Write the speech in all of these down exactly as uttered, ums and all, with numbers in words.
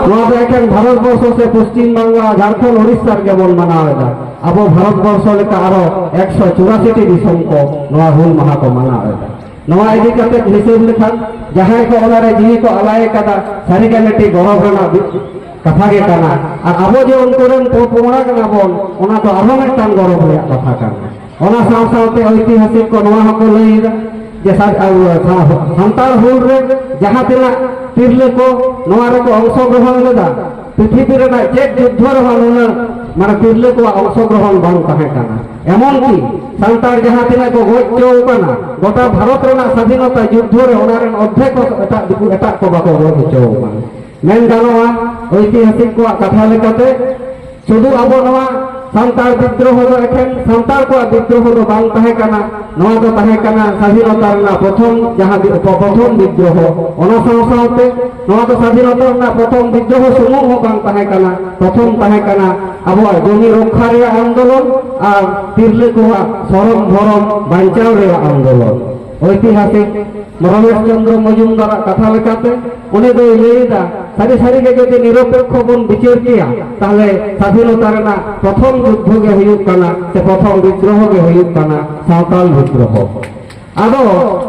ᱱᱚᱣᱟ ᱫᱚ ᱮᱠᱮᱱ ᱵᱷᱟᱨᱚᱛ ᱵᱚᱨᱥᱚ ᱥᱮ ᱯᱚᱥᱪᱤᱢ ᱵᱟᱝᱞᱟ, ᱡᱷᱟᱲᱠᱷᱚᱸᱰ, ᱩᱲᱤᱥᱥᱟ ᱨᱮᱜᱮ ᱵᱚᱱ ᱢᱟᱱᱟᱣ ᱮᱫᱟ᱾ ᱟᱵᱚ ᱵᱷᱟᱨᱚᱛ ᱵᱚᱨᱥᱚ ᱞᱮᱠᱟ ᱟᱨᱚ ᱮᱠᱥᱚ ᱪᱩᱨᱟᱥᱤ ᱴᱤ ᱫᱤᱥᱚᱢ ᱠᱚ ᱱᱚᱣᱟ ᱦᱩᱞ ᱢᱟᱦᱟ ᱠᱚ ᱢᱟᱱᱟᱣ ᱮᱫᱟ᱾ ᱱᱚᱣᱟ ᱤᱫᱤ ᱠᱟᱛᱮ ᱦᱤᱥᱟᱹᱵ ᱞᱮᱠᱷᱟᱱ ᱡᱟᱦᱟᱸᱭ ᱠᱚ ᱚᱱᱟᱨᱮ ᱡᱤᱣᱤ ᱠᱚ ᱟᱞᱟᱭ ᱟᱠᱟᱫᱟ, ᱥᱟᱹᱨᱤᱜᱮ ᱢᱤᱫᱴᱤᱡ ᱜᱚᱨᱚᱵᱽ ᱨᱮᱱᱟᱜ ᱵᱤ-, ᱠᱟᱛᱷᱟ ᱜᱮ ᱠᱟᱱᱟ᱾ ᱟᱨ ᱟᱵᱚ ᱡᱮ ᱩᱱᱠᱩ ᱨᱮᱱ ᱯᱚᱯᱚᱝᱲᱟ ᱠᱟᱱᱟ ᱵᱚᱱ, ᱚᱱᱟ ᱫᱚ ᱟᱨᱦᱚᱸ ᱢᱤᱫᱴᱟᱝ ᱜᱚᱨᱚᱵᱽ ᱨᱮᱭᱟᱜ ᱠᱟᱛᱷᱟ ᱠᱟᱱᱟ᱾ ᱚᱱᱟ ᱥᱟᱶ ᱥᱟᱶᱛᱮ ᱳᱭᱛᱤᱦᱟᱥᱤᱠ ᱠᱚ ᱱᱚᱣᱟ ᱦᱚᱸᱠᱚ ᱞᱟᱹᱭ ᱮᱫᱟ ᱡᱮ ᱥᱟ-, ᱟᱵᱚ ᱥᱟ-, ᱥᱟᱱᱛᱟᱲ ᱦᱩᱞ ᱨᱮ ᱡᱟᱦᱟᱸ ᱛᱤᱱᱟᱹᱜ ᱛᱤᱨᱞᱟᱹ ᱠᱚ ᱱᱚᱣᱟ ᱨᱮᱠᱚ ᱚᱝᱥᱚᱜᱨᱚᱦᱚᱱ ᱞᱮᱫᱟ, ᱯᱨᱤᱛᱷᱤᱵᱤ ᱨᱮᱱᱟᱜ ᱪᱮᱫ ᱡᱩᱫᱽᱫᱷᱚ ᱨᱮᱦᱚᱸ ᱱᱩᱱᱟᱹᱜ, ᱢᱟᱱᱮ, ᱛᱤᱨᱞᱟᱹ ᱠᱚᱣᱟᱜ ᱚᱝᱥᱚᱜᱨᱚᱦᱚᱱ ᱵᱟᱝ ᱛᱟᱦᱮᱸ ᱠᱟᱱᱟ᱾ ᱮᱢᱚᱱ ᱠᱤ ᱥᱟᱱᱛᱟᱲ ᱡᱟᱦᱟᱸ ᱛᱤᱱᱟᱹᱜ ᱠᱚ ᱜᱚᱡ ᱦᱚᱪᱚ ᱟᱠᱟᱱᱟ, ᱜᱚᱴᱟ ᱵᱷᱟᱨᱚᱛ ᱨᱮᱱᱟᱜ ᱥᱟᱫᱷᱤᱱᱚᱛᱟ ᱡᱩᱫᱽᱫᱷᱚ ᱨᱮ ᱚᱱᱟ ᱨᱮᱱ ᱚᱨᱫᱷᱮᱠ ᱦᱚᱸ ᱮᱴᱟᱜ ᱫᱤᱠᱩ, ᱮᱴᱟᱜ ᱠᱚ ᱵᱟᱠᱚ ᱜᱚᱡ ᱦᱚᱪᱚ ᱟᱠᱟᱱᱟ᱾ ᱢᱮᱱ ᱜᱟᱱᱚᱜᱼᱟ, ᱳᱭᱛᱤᱦᱟᱥᱤᱠ ᱠᱚᱣᱟᱜ ᱠᱟᱛᱷᱟ ᱞᱮᱠᱟᱛᱮ, ᱥᱩᱫᱷᱩ ᱟᱵᱚ ᱱᱚᱣᱟ ᱥᱟᱱᱛᱟᱲ ᱵᱤᱫᱽᱫᱨᱳᱦᱚ ᱫᱚ ᱮᱠᱷᱮᱱ ᱥᱟᱱᱛᱟᱲ ᱠᱚᱣᱟᱜ ᱵᱤᱫᱽᱫᱨᱳᱦᱚ ᱫᱚ ᱵᱟᱝ ᱛᱟᱦᱮᱸ ᱠᱟᱱᱟ᱾ ᱱᱚᱣᱟ ᱫᱚ ᱛᱟᱦᱮᱸ ᱠᱟᱱᱟ ᱥᱟᱫᱷᱤᱱᱚᱛᱟ ᱨᱮᱱᱟᱜ ᱯᱨᱚᱛᱷᱚᱢ, ᱡᱟᱦᱟᱸ ᱫᱤ-, ᱯᱨᱚᱛᱷᱚᱢ ᱵᱤᱫᱽᱫᱨᱳᱦᱚ᱾ ᱚᱱᱟ ᱥᱟᱶ ᱥᱟᱶᱛᱮ ᱱᱚᱣᱟ ᱫᱚ ᱥᱟᱫᱷᱤᱱᱚᱛᱟ ᱨᱮᱱᱟᱜ ᱯᱨᱚᱛᱷᱚᱢ ᱵᱤᱫᱽᱫᱨᱳᱦᱚ ᱥᱩᱢᱩᱝ ᱦᱚᱸ ᱵᱟᱝ ᱛᱟᱦᱮᱸ ᱠᱟᱱᱟ᱾ ᱯᱨᱚᱛᱷᱚᱢ ᱛᱟᱦᱮᱸ ᱠᱟᱱᱟ ᱟᱵᱚᱣᱟᱜ ᱡᱚᱢᱤ ᱨᱚᱠᱠᱷᱟ ᱨᱮᱭᱟᱜ ᱟᱱᱫᱳᱞᱚᱱ ᱟᱨ ᱛᱤᱨᱞᱟᱹ ᱠᱚᱣᱟᱜ ᱥᱚᱨᱚᱢ ᱫᱷᱚᱨᱚᱢ ᱵᱟᱧᱪᱟᱣ ᱨᱮᱭᱟᱜ ᱟᱱᱫᱳᱞᱚᱱ᱾ ᱳᱭᱛᱤᱦᱟᱥᱤᱠ ᱨᱚᱢᱮᱥ ᱪᱚᱸᱫᱽᱨᱚ ᱢᱚᱡᱩᱢᱫᱟᱨᱟᱜ ᱠᱟᱛᱷᱟ ᱞᱮᱠᱟᱛᱮ, ᱩᱱᱤ ᱫᱚᱭ ᱞᱟᱹᱭ ᱮᱫᱟ, ᱥᱟᱹᱨᱤ ᱥᱟᱹᱨᱤ ᱜᱮ ᱡᱩᱫᱤ ᱱᱤᱨᱚᱯᱮᱠᱠᱷᱚ ᱵᱚᱱ ᱵᱤᱪᱟᱹᱨ ᱠᱮᱭᱟ, ᱛᱟᱦᱞᱮ ᱥᱟᱫᱷᱤᱱᱚᱛᱟ ᱨᱮᱱᱟᱜ ᱯᱨᱚᱛᱷᱚᱢ ᱡᱩᱫᱽᱫᱷᱚ ᱜᱮ ᱦᱩᱭᱩᱜ ᱠᱟᱱᱟ, ᱥᱮ ᱯᱨᱚᱛᱷᱚᱢ ᱵᱤᱫᱽᱫᱨᱳᱦᱚ ᱜᱮ ᱦᱩᱭᱩᱜ ᱠᱟᱱᱟ ᱥᱟᱶᱛᱟᱞ ᱵᱤᱫᱽᱫᱨᱳᱦᱚ᱾ ᱟᱫᱚ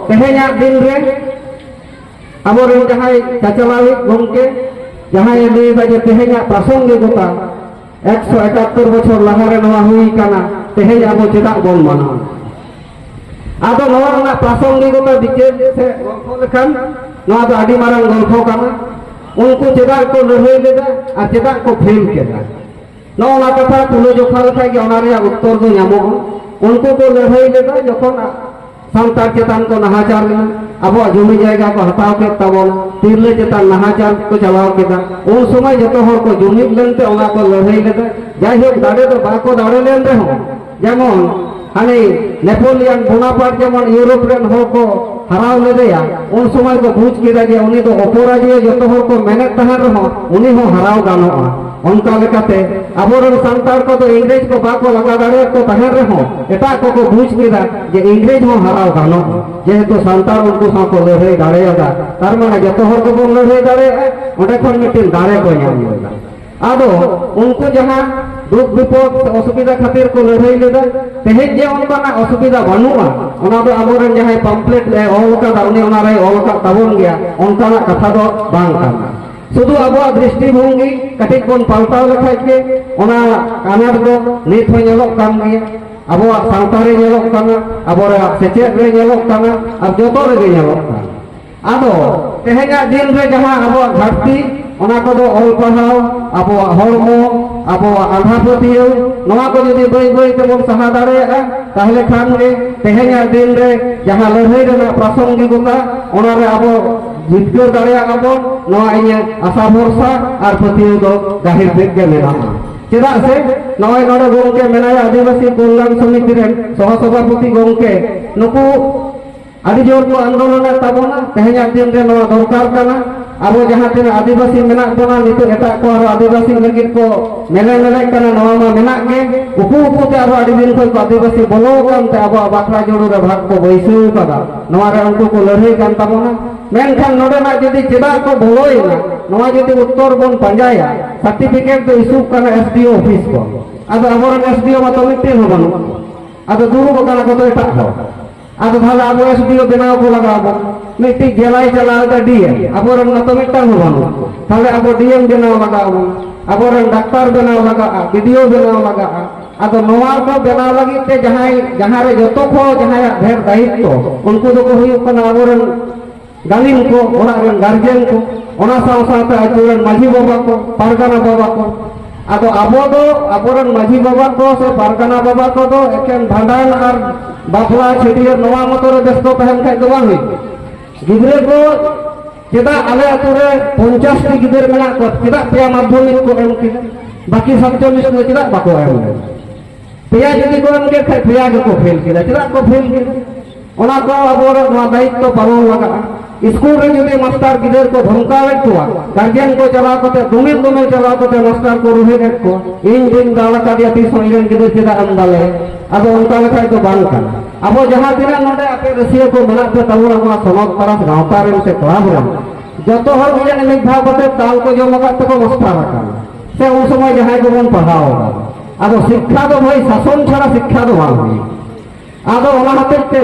ᱛᱮᱦᱮᱧᱟᱜ ᱫᱤᱱ ᱨᱮ ᱟᱵᱚᱨᱮᱱ ᱡᱟᱦᱟᱸᱭ ᱪᱟᱪᱟᱞᱟᱣᱤᱡ ᱜᱚᱢᱠᱮ, ᱡᱟᱦᱟᱸᱭᱮ ᱞᱟᱹᱭ ᱮᱫᱟ ᱡᱮ ᱛᱮᱦᱮᱧᱟᱜ ᱯᱨᱟᱥᱚᱝᱜᱤᱠᱚᱛᱟ ᱮᱠᱥᱚ ᱮᱠᱟᱛᱛᱳᱨ ᱵᱚᱪᱷᱚᱨ ᱞᱟᱦᱟᱨᱮ ᱱᱚᱣᱟ ᱦᱩᱭ ᱠᱟᱱᱟ, ᱛᱮᱦᱮᱧ ᱟᱵᱚ ᱪᱮᱫᱟᱜ ᱵᱚᱱ ᱢᱟᱱᱟᱣᱟ? ᱟᱫᱚ ᱱᱚᱣᱟ ᱨᱮᱱᱟᱜ ᱯᱨᱟᱥᱚᱝᱜᱤᱠᱚᱛᱟ ᱵᱤᱪᱟᱹᱨ ᱥᱮ ᱜᱚᱞᱯᱷᱚ ᱞᱮᱠᱷᱟᱱ, ᱱᱚᱣᱟ ᱫᱚ ᱟᱹᱰᱤ ᱢᱟᱨᱟᱝ ᱜᱚᱞᱯᱷᱚ ᱠᱟᱱᱟ᱾ ᱩᱱᱠᱩ ᱪᱮᱫᱟᱜ ᱠᱚ ᱞᱟᱹᱲᱦᱟᱹᱭ ᱞᱮᱫᱟ ᱟᱨ ᱪᱮᱫᱟᱜ ᱠᱚ ᱯᱷᱮᱞ ᱠᱮᱫᱟ? ᱱᱚᱜᱼᱚ ᱱᱟ ᱠᱟᱛᱷᱟ ᱛᱩᱞᱟᱹ ᱡᱚᱠᱷᱟ ᱞᱮᱠᱷᱟᱡ ᱜᱮ ᱚᱱᱟ ᱨᱮᱭᱟᱜ ᱩᱛᱛᱚᱨ ᱫᱚ ᱧᱟᱢᱚᱜᱼᱟ᱾ ᱩᱱᱠᱩ ᱠᱚ ᱞᱟᱹᱲᱦᱟᱹᱭ ᱞᱮᱫᱟ ᱡᱚᱠᱷᱚᱱ ᱥᱟᱱᱛᱟᱲ ᱪᱮᱛᱟᱱ ᱠᱚ ᱱᱟᱦᱟᱪᱟᱨ ᱞᱮᱱᱟ, ᱟᱵᱚᱣᱟᱜ ᱡᱚᱢᱤ ᱡᱟᱭᱜᱟ ᱠᱚ ᱦᱟᱛᱟᱣ ᱠᱮᱫ ᱛᱟᱵᱚᱱᱟ, ᱛᱤᱨᱞᱟᱹ ᱪᱮᱛᱟᱱ ᱱᱟᱦᱟᱪᱟᱨ ᱠᱚ ᱪᱟᱞᱟᱣ ᱠᱮᱫᱟ, ᱩᱱ ᱥᱚᱢᱚᱭ ᱡᱚᱛᱚ ᱦᱚᱲ ᱠᱚ ᱡᱩᱢᱤᱫ ᱞᱮᱱᱛᱮ ᱚᱱᱟ ᱠᱚ ᱞᱟᱹᱲᱦᱟᱹᱭ ᱞᱮᱫᱟ᱾ ᱡᱟᱭᱦᱳᱠ, ᱫᱟᱲᱮ ᱫᱚ ᱵᱟᱠᱚ ᱫᱟᱲᱮ ᱞᱮᱱ ᱨᱮᱦᱚᱸ, ᱡᱮᱢᱚᱱ ᱦᱟᱱᱤ ᱱᱮᱯᱳᱞᱤᱭᱟᱱ ᱵᱳᱱᱟᱯᱟᱨᱴ ᱡᱮᱢᱚᱱ ᱤᱭᱩᱨᱳᱯ ᱨᱮᱱ ᱦᱚᱲ ᱠᱚ ᱦᱟᱨᱟᱣ ᱞᱮᱫᱮᱭᱟ, ᱩᱱ ᱥᱚᱢᱚᱭ ᱠᱚ ᱵᱩᱡᱽ ᱠᱮᱫᱟ ᱡᱮ ᱩᱱᱤ ᱫᱚ ᱚᱯᱚᱨᱟᱡᱮᱭ, ᱡᱚᱛᱚ ᱦᱚᱲ ᱠᱚ ᱢᱮᱱᱮᱫ ᱛᱟᱦᱮᱸᱱ ᱨᱮᱦᱚᱸ ᱩᱱᱤ ᱦᱚᱸ ᱦᱟᱨᱟᱣ ᱜᱟᱱᱚᱜᱼᱟ᱾ ᱚᱱᱠᱟ ᱞᱮᱠᱟᱛᱮ ᱟᱵᱚᱨᱮᱱ ᱥᱟᱱᱛᱟᱲ ᱠᱚᱫᱚ ᱤᱝᱨᱮᱡᱽ ᱠᱚ ᱵᱟᱠᱚ ᱞᱟᱜᱟ ᱫᱟᱲᱮᱭᱟᱜ ᱠᱚ ᱛᱟᱦᱮᱸ ᱨᱮᱦᱚᱸ, ᱮᱴᱟᱜ ᱠᱚᱠᱚ ᱵᱩᱡᱽ ᱠᱮᱫᱟ ᱡᱮ ᱤᱝᱨᱮᱡᱽ ᱦᱚᱸ ᱦᱟᱨᱟᱣ ᱜᱟᱱᱚᱜᱼᱟ, ᱡᱮᱦᱮᱛᱩ ᱥᱟᱱᱛᱟᱲ ᱩᱱᱠᱩ ᱥᱟᱶ ᱠᱚ ᱞᱟᱹᱲᱦᱟᱹᱭ ᱫᱟᱲᱮᱭᱟᱫᱟ, ᱛᱟᱨ ᱢᱟᱱᱮ ᱡᱚᱛᱚ ᱦᱚᱲ ᱜᱮᱵᱚᱱ ᱞᱟᱹᱲᱦᱟᱹᱭ ᱫᱟᱲᱮᱭᱟᱜᱼᱟ, ᱚᱸᱰᱮ ᱠᱷᱚᱱ ᱢᱤᱫᱴᱮᱱ ᱫᱟᱲᱮ ᱠᱚ ᱧᱟᱢ ᱞᱮᱫᱟ᱾ ᱟᱫᱚ ᱩᱱᱠᱩ ᱡᱟᱦᱟᱸ ᱫᱩᱠ ᱵᱤᱯᱚᱫ ᱥᱮ ᱚᱥᱩᱵᱤᱫᱷᱟ ᱠᱷᱟᱹᱛᱤᱨ ᱠᱚ ᱞᱟᱹᱲᱦᱟᱹᱭ ᱞᱮᱫᱟ, ᱛᱮᱦᱮᱧ ᱡᱮ ᱚᱱᱠᱟᱱᱟᱜ ᱚᱥᱩᱵᱤᱫᱷᱟ ᱵᱟᱹᱱᱩᱜᱼᱟ, ᱚᱱᱟ ᱫᱚ ᱟᱵᱚᱨᱮᱱ ᱡᱟᱦᱟᱸᱭ ᱯᱟᱢᱯᱞᱮᱴ ᱮ ᱚᱞ ᱟᱠᱟᱫᱟ, ᱩᱱᱤ ᱚᱱᱟ ᱨᱮᱭ ᱚᱞ ᱟᱠᱟᱫ ᱛᱟᱵᱚᱱ ᱜᱮᱭᱟ, ᱚᱱᱠᱟᱱᱟᱜ ᱠᱟᱛᱷᱟ ᱫᱚ ᱵᱟᱝ ᱠᱟᱱᱟ᱾ ᱥᱩᱫᱷᱩ ᱟᱵᱚᱣᱟᱜ ᱫᱨᱤᱥᱴᱤᱵᱷᱚᱝᱜᱤ ᱠᱟᱹᱴᱤᱡ ᱵᱚᱱ ᱯᱟᱞᱴᱟᱣ ᱞᱮᱠᱷᱟᱡ ᱜᱮ ᱚᱱᱟ ᱟᱱᱟᱴ ᱫᱚ ᱱᱤᱛ ᱦᱚᱸ ᱧᱮᱞᱚᱜ ᱠᱟᱱ ᱜᱮᱭᱟ᱾ ᱟᱵᱚᱣᱟᱜ ᱥᱟᱶᱛᱟ ᱨᱮ ᱧᱮᱞᱚᱜ ᱠᱟᱱᱟ, ᱟᱵᱚᱣᱟᱜ ᱥᱮᱪᱮᱫ ᱨᱮ ᱧᱮᱞᱚᱜ ᱠᱟᱱᱟ, ᱟᱨ ᱡᱚᱛᱚ ᱨᱮᱜᱮ ᱧᱮᱞᱚᱜ ᱠᱟᱱᱟ᱾ ᱟᱫᱚ ᱛᱮᱦᱮᱧᱟᱜ ᱫᱤᱱ ᱨᱮ ᱡᱟᱦᱟᱸ ᱟᱵᱚᱣᱟᱜ ᱜᱷᱟᱴᱛᱤ, ᱚᱱᱟ ᱠᱚᱫᱚ ᱚᱞ ᱯᱟᱲᱦᱟᱣ, ᱟᱵᱚᱣᱟᱜ ᱦᱚᱲᱢᱚ, ᱟᱵᱚᱣᱟᱜ ᱟᱸᱫᱷᱟ ᱯᱟᱹᱛᱭᱟᱹᱣ, ᱱᱚᱣᱟ ᱠᱚ ᱡᱩᱫᱤ ᱵᱟᱹᱭ ᱵᱟᱹᱭ ᱛᱮᱵᱚᱱ ᱥᱟᱦᱟ ᱫᱟᱲᱮᱭᱟᱜᱼᱟ, ᱛᱟᱦᱞᱮ ᱠᱷᱟᱱ ᱜᱮ ᱛᱮᱦᱮᱧᱟᱜ ᱫᱤᱱ ᱨᱮ ᱡᱟᱦᱟᱸ ᱞᱟᱹᱲᱦᱟᱹᱭ ᱨᱮᱱᱟᱜ ᱯᱨᱟᱥᱚᱝᱜᱤᱠᱚᱛᱟ, ᱚᱱᱟ ᱨᱮ ᱟᱵᱚ ᱡᱤᱛᱠᱟᱹᱨ ᱫᱟᱲᱮᱭᱟᱜᱼᱟ ᱵᱚᱱ, ᱱᱚᱣᱟ ᱤᱧᱟᱹᱜ ᱟᱥᱟ ᱵᱷᱚᱨᱥᱟ ᱟᱨ ᱯᱟᱹᱛᱭᱟᱹᱣ ᱫᱚ ᱜᱟᱹᱦᱤᱨ ᱛᱮᱫ ᱜᱮ ᱢᱮᱱᱟᱜᱼᱟ᱾ ᱪᱮᱫᱟᱜ ᱥᱮ ᱱᱚᱜᱼᱚᱭ ᱱᱚᱰᱮ ᱜᱚᱢᱠᱮ ᱢᱮᱱᱟᱭᱟ, ᱟᱹᱫᱤᱵᱟᱹᱥᱤ ᱠᱚᱞᱭᱟᱱ ᱥᱚᱢᱤᱛᱤ ᱨᱮᱱ ᱥᱚᱦᱚ ᱥᱚᱵᱷᱟᱯᱚᱛᱤ ᱜᱚᱢᱠᱮ, ᱱᱩᱠᱩ ᱟᱹᱰᱤ ᱡᱳᱨ ᱠᱚ ᱟᱱᱫᱳᱞᱚᱱᱮᱫ ᱛᱟᱵᱚᱱᱟ᱾ ᱛᱮᱦᱮᱧᱟᱜ ᱫᱤᱱ ᱨᱮ ᱱᱚᱣᱟ ᱫᱚᱨᱠᱟᱨ ᱠᱟᱱᱟ᱾ ᱟᱵᱚ ᱡᱟᱦᱟᱸ ᱛᱤᱱᱟᱹᱜ ᱟᱹᱫᱤᱵᱟᱹᱥᱤ ᱢᱮᱱᱟᱜ ᱵᱚᱱᱟ, ᱱᱤᱛᱚᱜ ᱮᱴᱟᱜ ᱠᱚ ᱟᱨᱚ ᱟᱹᱫᱤᱵᱟᱹᱥᱤ ᱞᱟᱹᱜᱤᱫ ᱠᱚ ᱢᱮᱞᱮ ᱢᱮᱞᱮᱜ ᱠᱟᱱᱟ, ᱱᱚᱣᱟ ᱢᱟ ᱢᱮᱱᱟᱜ ᱜᱮ᱾ ᱩᱠᱩ ᱩᱠᱩ ᱛᱮ ᱟᱨᱚ ᱟᱹᱰᱤ ᱫᱤᱱ ᱠᱷᱚᱱ ᱠᱚ ᱟᱹᱫᱤᱵᱟᱹᱥᱤ ᱵᱚᱞᱚ ᱟᱠᱟᱱ ᱛᱮ ᱟᱵᱚᱣᱟᱜ ᱵᱟᱠᱷᱨᱟ ᱡᱩᱲᱩ ᱨᱮ ᱵᱷᱟᱜᱽ ᱠᱚ ᱵᱟᱹᱭᱥᱟᱹᱣ ᱠᱟᱫᱟ᱾ ᱱᱚᱣᱟ ᱨᱮ ᱩᱱᱠᱩ ᱠᱚ ᱞᱟᱹᱲᱦᱟᱹᱭ ᱠᱟᱱ ᱛᱟᱵᱚᱱᱟ᱾ ᱢᱮᱱᱠᱷᱟᱱ ᱱᱚᱰᱮᱱᱟᱜ ᱡᱩᱫᱤ ᱪᱮᱫᱟᱜ ᱠᱚ ᱵᱚᱞᱚᱭᱮᱱᱟ, ᱱᱚᱣᱟ ᱡᱩᱫᱤ ᱩᱛᱛᱚᱨ ᱵᱚᱱ ᱯᱟᱸᱡᱟᱭᱟ, ᱥᱟᱨᱴᱤᱯᱷᱤᱠᱮᱴ ᱫᱚ ᱤᱥᱩᱜ ᱠᱟᱱᱟ ᱮᱥ ᱰᱤ ᱳ ᱚᱯᱷᱤᱥ ᱠᱚ᱾ ᱟᱫᱚ ᱟᱵᱚᱨᱮᱱ ᱮᱥ ᱰᱤ ᱳ ᱢᱟᱛᱚ ᱢᱤᱫᱴᱮᱱ ᱦᱚᱸ ᱵᱟᱹᱱᱩᱜ ᱠᱚᱣᱟ᱾ ᱟᱫᱚ ᱫᱩᱲᱩᱵ ᱟᱠᱟᱱᱟ ᱠᱚ ᱫᱚ ᱮᱴᱟᱜ ᱦᱚᱲ᱾ ᱟᱫᱚ ᱛᱟᱦᱞᱮ ᱟᱵᱚ ᱮᱥ ᱰᱤ ᱳ ᱵᱮᱱᱟᱣ ᱠᱚ ᱞᱟᱜᱟᱣ ᱵᱚᱱᱟ, ᱢᱤᱫᱴᱤᱡ ᱡᱮᱞᱟᱭ ᱪᱟᱞᱟᱣ ᱮᱫᱟ ᱰᱤ ᱮᱢ, ᱟᱵᱚᱨᱮᱱ ᱢᱟᱛᱚ ᱢᱤᱫᱴᱟᱝ ᱦᱚᱸ ᱵᱟᱹᱱᱩᱜ ᱠᱚᱣᱟ᱾ ᱛᱟᱦᱞᱮ ᱟᱵᱚ ᱰᱤ ᱮᱢ ᱵᱮᱱᱟᱣ ᱞᱟᱜᱟᱣ ᱵᱚᱱᱟ, ᱟᱵᱚᱨᱮᱱ ᱰᱟᱠᱛᱟᱨ ᱵᱮᱱᱟᱣ ᱞᱟᱜᱟᱜᱼᱟ, ᱵᱤ ᱰᱤ ᱳ ᱵᱮᱱᱟᱣ ᱞᱟᱜᱟᱜᱼᱟ᱾ ᱟᱫᱚ ᱱᱚᱣᱟ ᱠᱚ ᱵᱮᱱᱟᱣ ᱞᱟᱹᱜᱤᱫ ᱛᱮ ᱡᱟᱦᱟᱸᱭ, ᱡᱟᱦᱟᱸ ᱨᱮ ᱡᱚᱛᱚ ᱠᱷᱚᱱ ᱡᱟᱦᱟᱸᱭᱟᱜ ᱰᱷᱮᱨ ᱫᱟᱭᱤᱛᱛᱚ, ᱩᱱᱠᱩ ᱫᱚᱠᱚ ᱦᱩᱭᱩᱜ ᱠᱟᱱᱟ ᱟᱵᱚᱨᱮᱱ ᱜᱟᱹᱞᱤᱢ ᱠᱚ, ᱚᱲᱟᱜ ᱨᱮᱱ ᱜᱟᱨᱡᱮᱱ ᱠᱚ, ᱚᱱᱟ ᱥᱟᱶ ᱥᱟᱶᱛᱮ ᱟᱹᱛᱩ ᱨᱮᱱ ᱢᱟᱹᱡᱷᱤ ᱵᱟᱵᱟ ᱠᱚ, ᱯᱟᱨᱜᱟᱱᱟ ᱵᱟᱵᱟ ᱠᱚ᱾ ᱟᱫᱚ ᱟᱵᱚ ᱫᱚ ᱟᱵᱚᱨᱮᱱ ᱢᱟᱹᱡᱷᱤ ᱵᱟᱵᱟ ᱠᱚ ᱥᱮ ᱯᱟᱨᱜᱟᱱᱟ ᱵᱟᱵᱟ ᱠᱚᱫᱚ ᱮᱠᱮᱱ ᱵᱷᱟᱸᱰᱟᱱ ᱟᱨ ᱵᱟᱯᱞᱟ ᱪᱷᱟᱹᱴᱭᱟᱹᱨ ᱱᱚᱣᱟ ᱢᱚᱛᱚ ᱨᱮ ᱵᱮᱥᱛᱚ ᱛᱟᱦᱮᱱ ᱠᱷᱟᱡ ᱫᱚ ᱵᱟᱝ ᱦᱩᱭᱩᱜᱼᱟ᱾ ᱜᱤᱫᱽᱨᱟᱹ ᱠᱚ ᱪᱮᱫᱟᱜ ᱟᱞᱮ ᱟᱹᱛᱩ ᱨᱮ ᱯᱚᱧᱪᱟᱥ ᱴᱤ ᱜᱤᱫᱟᱹᱨ ᱢᱮᱱᱟᱜ ᱠᱚᱣᱟ, ᱪᱮᱫᱟᱜ ᱯᱮᱭᱟ ᱢᱟᱫᱽᱫᱷᱚᱢᱤᱠ ᱠᱚ ᱮᱢ ᱠᱮᱫᱟ, ᱵᱟᱹᱠᱤ ᱥᱟᱛᱪᱚᱞᱞᱤᱥ ᱫᱚ ᱪᱮᱫᱟᱜ ᱵᱟᱠᱚ ᱮᱢ ᱞᱮᱫᱟ? ᱯᱮᱭᱟ ᱡᱩᱫᱤ ᱠᱚ ᱮᱢ ᱠᱮᱫ ᱠᱷᱟᱡ ᱯᱮᱭᱟ ᱜᱮᱠᱚ ᱯᱷᱮᱞ ᱠᱮᱫᱟ᱾ ᱪᱮᱫᱟᱜ ᱠᱚ ᱯᱷᱮᱞ ᱠᱮᱫᱟ? ᱚᱱᱟ ᱠᱚ ᱟᱵᱚ ᱱᱚᱣᱟ ᱫᱟᱭᱤᱛᱛᱚ ᱯᱟᱞᱚᱱ ᱞᱟᱜᱟᱜᱼᱟ᱾ ᱥᱠᱩᱞ ᱨᱮ ᱡᱩᱫᱤ ᱢᱟᱥᱴᱟᱨ ᱜᱤᱫᱟᱹᱨ ᱠᱚ ᱫᱷᱚᱢᱠᱟᱣᱮᱫ ᱠᱚᱣᱟ, ᱜᱟᱨᱡᱮᱱ ᱠᱚ ᱪᱟᱞᱟᱣ ᱠᱟᱛᱮ, ᱫᱚᱢᱮᱞ ᱫᱚᱢᱮᱞ ᱪᱟᱞᱟᱣ ᱠᱟᱛᱮ ᱢᱟᱥᱴᱟᱨ ᱠᱚ ᱨᱩᱦᱮᱫ ᱮᱫ ᱠᱚᱣᱟ, "ᱤᱧ ᱵᱟᱹᱧ ᱫᱟᱞ ᱟᱠᱟᱫᱮᱭᱟ, ᱛᱤᱥ ᱦᱚᱸ ᱤᱧ ᱨᱮᱱ ᱜᱤᱫᱟᱹᱨ ᱪᱮᱫᱟᱜ ᱮᱢ ᱫᱟᱞᱮᱭᱟ?" ᱟᱫᱚ ᱚᱱᱠᱟ ᱞᱮᱠᱷᱟᱡ ᱫᱚ ᱵᱟᱝ ᱠᱟᱱᱟ᱾ ᱟᱵᱚ ᱡᱟᱦᱟᱸ ᱛᱤᱱᱟᱹᱜ ᱱᱚᱰᱮ ᱟᱯᱮ ᱨᱟᱹᱥᱤᱭᱟᱹ ᱠᱚ ᱢᱮᱱᱟᱜ ᱯᱮ ᱛᱟᱵᱚᱱᱟ, ᱱᱚᱣᱟ ᱥᱚᱱᱚᱛ ᱛᱟᱨᱟᱥ ᱜᱟᱶᱛᱟ ᱨᱮᱱ ᱥᱮ ᱠᱞᱟᱵᱽ ᱨᱮᱱ, ᱡᱚᱛᱚ ᱦᱚᱲ ᱢᱤᱫ ᱢᱤᱫ ᱫᱷᱟᱣ ᱠᱟᱛᱮ ᱫᱟᱞ ᱠᱚ ᱡᱚᱢ ᱟᱠᱟᱫ ᱛᱮᱠᱚ ᱢᱟᱥᱴᱟᱨ ᱟᱠᱟᱱᱟ, ᱥᱮ ᱩᱱ ᱥᱚᱢᱚᱭ ᱡᱟᱦᱟᱸᱭ ᱠᱚᱵᱚᱱ ᱯᱟᱲᱦᱟᱣ ᱟᱠᱟᱱᱟ᱾ ᱟᱫᱚ ᱥᱤᱠᱠᱷᱟ ᱫᱚ ᱵᱷᱟᱹᱭ ᱥᱟᱥᱚᱱ ᱪᱷᱟᱲᱟ ᱥᱤᱠᱠᱷᱟ ᱫᱚ ᱵᱟᱝ ᱦᱩᱭᱩᱜᱼᱟ᱾ ᱟᱫᱚ ᱚᱱᱟ ᱦᱚᱛᱮᱡ ᱛᱮ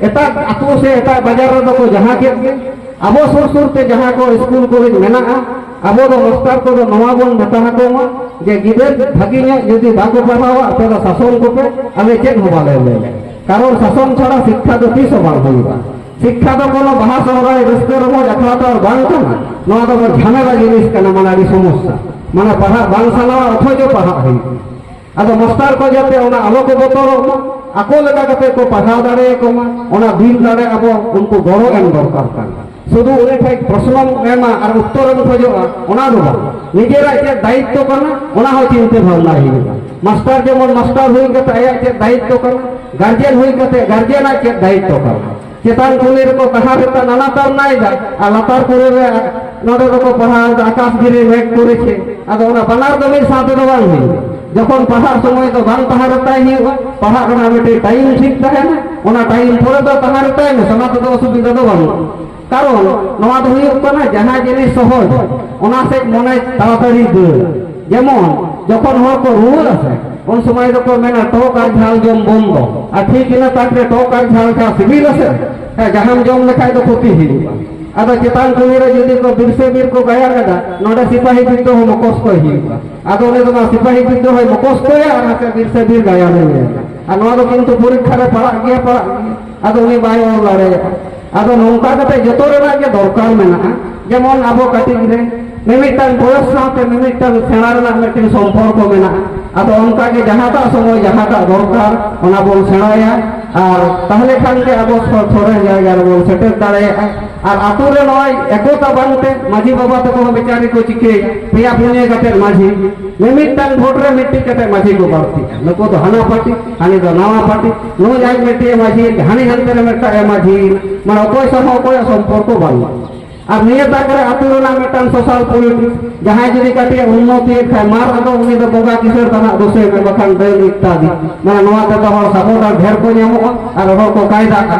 ᱮᱴᱟᱜ ᱟᱹᱛᱩ ᱥᱮ ᱮᱴᱟᱜ ᱵᱟᱡᱟᱨ ᱨᱮᱫᱚ ᱠᱚ ᱡᱟᱦᱟᱸ ᱠᱮᱫ ᱜᱮ, ᱟᱵᱚ ᱥᱩᱨ ᱥᱩᱨ ᱛᱮ ᱡᱟᱦᱟᱸ ᱠᱚ ᱥᱠᱩᱞ ᱠᱚᱞᱮᱡᱽ ᱢᱮᱱᱟᱜᱼᱟ, ᱟᱵᱚ ᱫᱚ ᱢᱟᱥᱴᱟᱨ ᱠᱚᱫᱚ ᱱᱚᱣᱟ ᱵᱚᱱ ᱢᱮᱛᱟ ᱟᱠᱚ ᱢᱟ ᱡᱮ, "ᱜᱤᱫᱟᱹᱨ ᱵᱷᱟᱹᱜᱤ ᱧᱚᱜ ᱡᱩᱫᱤ ᱵᱟᱠᱚ ᱯᱟᱲᱦᱟᱣᱟ, ᱟᱯᱮ ᱫᱚ ᱥᱟᱥᱚᱱ ᱠᱚᱯᱮ, ᱟᱞᱮ ᱪᱮᱫ ᱦᱚᱸ ᱵᱟᱞᱮ ᱞᱟᱹᱭᱟ᱾" ᱠᱟᱨᱚᱱ ᱥᱟᱥᱚᱱ ᱪᱷᱟᱲᱟ ᱥᱤᱠᱠᱷᱟ ᱫᱚ ᱛᱤᱥ ᱦᱚᱸ ᱵᱟᱝ ᱦᱩᱭᱩᱜᱼᱟ᱾ ᱥᱤᱠᱠᱷᱟ ᱫᱚ ᱠᱳᱱᱳ ᱵᱟᱦᱟ ᱥᱚᱦᱨᱟᱭ ᱨᱟᱹᱥᱠᱟᱹ ᱨᱚᱢᱚᱡᱽ ᱟᱠᱷᱲᱟ ᱫᱚ ᱟᱨ ᱵᱟᱝ ᱠᱟᱱᱟ᱾ ᱱᱚᱣᱟ ᱫᱚ ᱡᱷᱟᱢᱮᱞᱟ ᱡᱤᱱᱤᱥ ᱠᱟᱱᱟ, ᱢᱟᱱᱮ ᱟᱹᱰᱤ ᱥᱚᱢᱚᱥᱥᱟ, ᱢᱟᱱᱮ ᱯᱟᱲᱦᱟᱜ ᱵᱟᱝ ᱥᱟᱱᱟᱣᱟ ᱚᱛᱷᱚᱪᱚ ᱯᱟᱲᱦᱟᱜ ᱦᱩᱭᱩᱜᱼᱟ᱾ ᱟᱫᱚ ᱢᱟᱥᱴᱟᱨ ᱠᱚ ᱡᱟᱛᱮ ᱚᱱᱟ ᱟᱞᱚ ᱠᱚ ᱵᱚᱛᱚᱨᱚᱜ ᱢᱟ, ᱟᱠᱚ ᱞᱮᱠᱟ ᱠᱟᱛᱮ ᱠᱚ ᱯᱟᱲᱦᱟᱣ ᱫᱟᱲᱮᱭᱟᱠᱚ ᱢᱟ, ᱚᱱᱟ ᱫᱤᱞ ᱫᱟᱲᱮ ᱟᱵᱚ ᱩᱱᱠᱩ ᱜᱚᱲᱚ ᱮᱢ ᱫᱚᱨᱠᱟᱨ ᱠᱟᱱᱟ᱾ ᱥᱩᱫᱷᱩ ᱩᱱᱤ ᱴᱷᱮᱱ ᱯᱨᱚᱥᱱᱚᱢ ᱮᱢᱟ ᱟᱨ ᱩᱛᱛᱚᱨᱮᱢ ᱠᱷᱚᱡᱚᱜᱼᱟ, ᱚᱱᱟ ᱫᱚ ᱵᱟᱝ᱾ ᱱᱤᱡᱮᱨᱟᱜ ᱪᱮᱫ ᱫᱟᱭᱤᱛᱛᱚ ᱠᱟᱱᱟ, ᱚᱱᱟ ᱦᱚᱸ ᱪᱤᱱᱛᱟᱹ ᱵᱷᱟᱵᱽᱱᱟ ᱦᱩᱭᱩᱜᱼᱟ᱾ ᱢᱟᱥᱴᱟᱨ ᱡᱮᱢᱚᱱ ᱢᱟᱥᱴᱟᱨ ᱦᱩᱭ ᱠᱟᱛᱮ ᱟᱭᱟᱜ ᱪᱮᱫ ᱫᱟᱭᱤᱛᱛᱚ ᱠᱟᱱᱟ, ᱜᱟᱨᱡᱮᱱ ᱦᱩᱭ ᱠᱟᱛᱮ ᱜᱟᱨᱡᱮᱱᱟᱜ ᱪᱮᱫ ᱫᱟᱭᱤᱛᱛᱚ ᱠᱟᱱᱟ᱾ ᱪᱮᱛᱟᱱ ᱠᱩᱞᱦᱤ ᱨᱮᱠᱚ ᱛᱟᱦᱟᱸ ᱨᱮᱛᱟ ᱱᱟᱱᱟ ᱛᱟᱨᱱᱟᱭᱮᱫᱟ, ᱟᱨ ᱞᱟᱛᱟᱨ ᱠᱩᱞᱦᱤ ᱨᱮ ᱱᱚᱰᱮ ᱫᱚᱠᱚ ᱯᱟᱲᱦᱟᱣ ᱮᱫᱟ ᱟᱠᱟᱥ ᱜᱤᱨᱤ ᱢᱮᱜᱽ ᱯᱚᱨᱤᱪᱷᱮ᱾ ᱟᱫᱚ ᱚᱱᱟ ᱵᱟᱱᱟᱨ ᱫᱚ ᱢᱤᱫ ᱥᱟᱶ ᱛᱮᱫᱚ ᱵᱟᱝ ᱦᱩᱭᱩᱜᱼᱟ᱾ ᱡᱚᱠᱷᱚᱱ ᱯᱟᱲᱦᱟᱜ ᱥᱚᱢᱚᱭ ᱫᱚ ᱵᱟᱝ ᱛᱟᱦᱟᱸ ᱨᱮᱛᱟᱭ ᱦᱩᱭᱩᱜᱼᱟ, ᱯᱟᱲᱦᱟᱜ ᱨᱮᱱᱟᱜ ᱢᱤᱫᱴᱮᱱ ᱴᱟᱭᱤᱢ ᱴᱷᱤᱠ ᱛᱟᱦᱮᱱᱟ, ᱚᱱᱟ ᱴᱟᱭᱤᱢ ᱯᱚᱨᱮ ᱫᱚ ᱛᱟᱦᱟᱸ ᱨᱮᱛᱟᱭ ᱢᱮ, ᱚᱱᱟ ᱛᱮᱫᱚ ᱚᱥᱩᱵᱤᱫᱷᱟ ᱫᱚ ᱵᱟᱹᱱᱩᱜᱼᱟ᱾ ᱠᱟᱨᱚᱱ ᱱᱚᱣᱟ ᱫᱚ ᱦᱩᱭᱩᱜ ᱠᱟᱱᱟ ᱡᱟᱦᱟᱸ ᱡᱤᱱᱤᱥ ᱥᱚᱦᱚᱡ, ᱚᱱᱟ ᱥᱮᱫ ᱢᱚᱱᱮ ᱛᱟᱲᱟᱛᱟᱲᱤ ᱫᱟᱹᱲ᱾ ᱡᱮᱢᱚᱱ ᱡᱚᱠᱷᱚᱱ ᱦᱚᱲ ᱠᱚ ᱨᱩᱣᱟᱹᱜ ᱟᱥᱮ, ᱩᱱ ᱥᱚᱢᱚᱭ ᱫᱚᱠᱚ ᱢᱮᱱᱟ, "ᱴᱚᱠ ᱟᱨ ᱡᱷᱟᱞ ᱡᱚᱢ ᱵᱚᱱᱫᱚ", ᱟᱨ ᱴᱷᱤᱠ ᱤᱱᱟᱹ ᱛᱟᱠ ᱨᱮ ᱴᱚᱠ ᱟᱨ ᱡᱷᱟᱞ ᱡᱟᱦᱟᱸ ᱥᱤᱵᱤᱞ ᱟᱥᱮ, ᱦᱮᱸ, ᱡᱟᱦᱟᱸᱢ ᱡᱚᱢ ᱞᱮᱠᱷᱟᱡ ᱫᱚ ᱠᱷᱚᱛᱤ ᱦᱩᱭᱩᱜᱼᱟ᱾ ᱟᱫᱚ ᱪᱮᱛᱟᱱ ᱠᱩᱞᱦᱤ ᱨᱮ ᱡᱩᱫᱤ ᱠᱚ ᱵᱤᱨ ᱥᱮ ᱵᱤᱨ ᱠᱚ ᱜᱟᱭᱟᱱ ᱮᱫᱟ, ᱱᱚᱰᱮ ᱥᱤᱯᱟᱦᱤ ᱵᱤᱨᱫᱟᱹ ᱦᱚᱸ ᱢᱚᱠᱚᱥᱛᱚᱭ ᱦᱩᱭᱩᱜᱼᱟ᱾ ᱟᱫᱚ ᱩᱱᱤ ᱫᱚ ᱱᱚᱣᱟ ᱥᱤᱯᱟᱦᱤ ᱵᱤᱨᱫᱟᱹ ᱦᱚᱸᱭ ᱢᱚᱠᱚᱥᱛᱚᱭᱟ ᱟᱨ ᱱᱟᱛᱮ ᱵᱤᱨ ᱥᱮ ᱵᱤᱨ ᱜᱟᱭᱟᱱᱮ ᱧᱮᱞᱟ᱾ ᱟᱨ ᱱᱚᱣᱟ ᱫᱚ ᱠᱤᱱᱛᱩ ᱯᱚᱨᱤᱠᱠᱷᱟ ᱨᱮ ᱯᱟᱲᱟᱜ ᱜᱮᱭᱟ, ᱯᱟᱲᱟᱜ ᱜᱮᱭᱟ᱾ ᱟᱫᱚ ᱩᱱᱤ ᱵᱟᱭ ᱚᱞ ᱫᱟᱲᱮᱭᱟᱜᱼᱟ᱾ ᱟᱫᱚ ᱱᱚᱝᱠᱟ ᱠᱟᱛᱮ ᱡᱚᱛᱚ ᱨᱮᱱᱟᱜ ᱜᱮ ᱫᱚᱨᱠᱟᱨ ᱢᱮᱱᱟᱜᱼᱟ᱾ ᱡᱮᱢᱚᱱ ᱟᱵᱚ ᱠᱟᱹᱴᱤᱡ ᱨᱮ ᱢᱤᱢᱤᱫᱴᱟᱝ ᱵᱚᱭᱚᱥ ᱥᱟᱶᱛᱮ ᱢᱤᱢᱤᱫᱴᱟᱝ ᱥᱮᱬᱟ ᱨᱮᱱᱟᱜ ᱢᱤᱫᱴᱮᱱ ᱥᱚᱢᱯᱚᱨᱠᱚ ᱢᱮᱱᱟᱜᱼᱟ᱾ ᱟᱫᱚ ᱚᱱᱠᱟ ᱜᱮ ᱡᱟᱦᱟᱸᱴᱟᱜ ᱥᱚᱢᱚᱭ ᱡᱟᱦᱟᱸᱴᱟᱜ ᱫᱚᱨᱠᱟᱨ, ᱚᱱᱟ ᱵᱚᱱ ᱥᱮᱬᱟᱭᱟ᱾ ᱟᱨ ᱛᱟᱦᱞᱮ ᱠᱷᱟᱱ ᱜᱮ ᱟᱵᱚ ᱥᱚ-, ᱥᱚᱨᱮᱥ ᱡᱟᱭᱜᱟ ᱨᱮᱵᱚᱱ ᱥᱮᱴᱮᱨ ᱫᱟᱲᱮᱭᱟᱜᱼᱟ᱾ ᱟᱨ ᱟᱛᱳ ᱨᱮ ᱱᱚᱜᱼᱚᱭ ᱮᱠᱚᱛᱟ ᱵᱟᱝᱛᱮ ᱢᱟᱹᱡᱷᱤ ᱵᱟᱵᱟ ᱛᱟᱠᱚ ᱦᱚᱸ ᱵᱮᱪᱟᱨᱤ ᱠᱚ ᱪᱤᱠᱟᱹᱭᱟ, ᱯᱮᱭᱟ ᱯᱩᱱᱭᱟᱹ ᱠᱟᱛᱮ ᱢᱟᱹᱡᱷᱤ, ᱢᱤᱢᱤᱫᱴᱟᱝ ᱵᱷᱳᱴ ᱨᱮ ᱢᱤᱫᱴᱤᱡ ᱠᱟᱛᱮ ᱢᱟᱹᱡᱷᱤ ᱠᱚ ᱵᱟᱹᱲᱛᱤᱜᱼᱟ᱾ ᱱᱩᱠᱩ ᱫᱚ ᱦᱟᱱᱟ ᱯᱟᱨᱴᱤ, ᱦᱟᱹᱱᱤ ᱫᱚ ᱱᱟᱣᱟ ᱯᱟᱨᱴᱤ, ᱱᱩᱭ ᱟᱡ ᱢᱤᱫᱴᱤᱡ ᱢᱟᱹᱡᱷᱤ, ᱦᱟᱹᱱᱤ ᱦᱟᱱᱛᱮ ᱨᱮ ᱢᱤᱫᱴᱟᱝ ᱮ ᱢᱟᱹᱡᱷᱤ, ᱢᱟᱱᱮ ᱚᱠᱚᱭ ᱥᱟᱶ ᱦᱚᱸ ᱚᱠᱚᱭᱟᱜ ᱥᱚᱢᱯᱚᱨᱠᱚ ᱵᱟᱹᱱᱩᱜᱼᱟ᱾ ᱟᱨ ᱱᱤᱭᱟᱹ ᱛᱟᱠ ᱨᱮ ᱟᱛᱳ ᱨᱮᱱᱟᱜ ᱢᱤᱫᱴᱟᱝ ᱥᱳᱥᱟᱞ ᱯᱚᱞᱤᱴᱤᱠᱥ, ᱡᱟᱦᱟᱸᱭ ᱡᱩᱫᱤ ᱠᱟᱹᱴᱤᱡ ᱮ ᱩᱱᱱᱚᱛᱤᱭᱮᱫ ᱠᱷᱟᱱ ᱢᱟᱨ ᱟᱫᱚ ᱩᱱᱤ ᱫᱚ ᱵᱚᱸᱜᱟ ᱠᱤᱥᱟᱹᱬ ᱛᱟᱱᱟᱜ ᱫᱳᱥᱮ ᱮᱢᱟ, ᱵᱟᱠᱷᱟᱱ ᱰᱟᱹᱱ ᱤᱛᱛᱟᱫᱤ, ᱢᱟᱱᱮ ᱱᱚᱣᱟ ᱛᱮᱫᱚ ᱦᱚᱲ ᱥᱟᱯᱳᱨᱴᱟᱨ ᱰᱷᱮᱨ ᱠᱚ ᱧᱟᱢᱚᱜᱼᱟ ᱟᱨ ᱦᱚᱲ ᱠᱚ ᱠᱟᱭᱫᱟᱜᱼᱟ᱾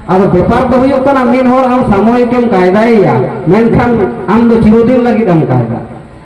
ᱟᱫᱚ ᱵᱮᱯᱟᱨ ᱫᱚ ᱦᱩᱭᱩᱜ ᱠᱟᱱᱟ, ᱢᱤᱫ ᱦᱚᱲ ᱟᱢ ᱥᱟᱢᱚᱭᱤᱠ ᱮᱢ ᱠᱟᱭᱫᱟᱭᱮᱭᱟ, ᱢᱮᱱᱠᱷᱟᱱ ᱟᱢ ᱫᱚ ᱪᱤᱨᱚᱫᱤᱱ ᱞᱟᱹᱜᱤᱫ ᱮᱢ ᱠᱟᱭᱫᱟ᱾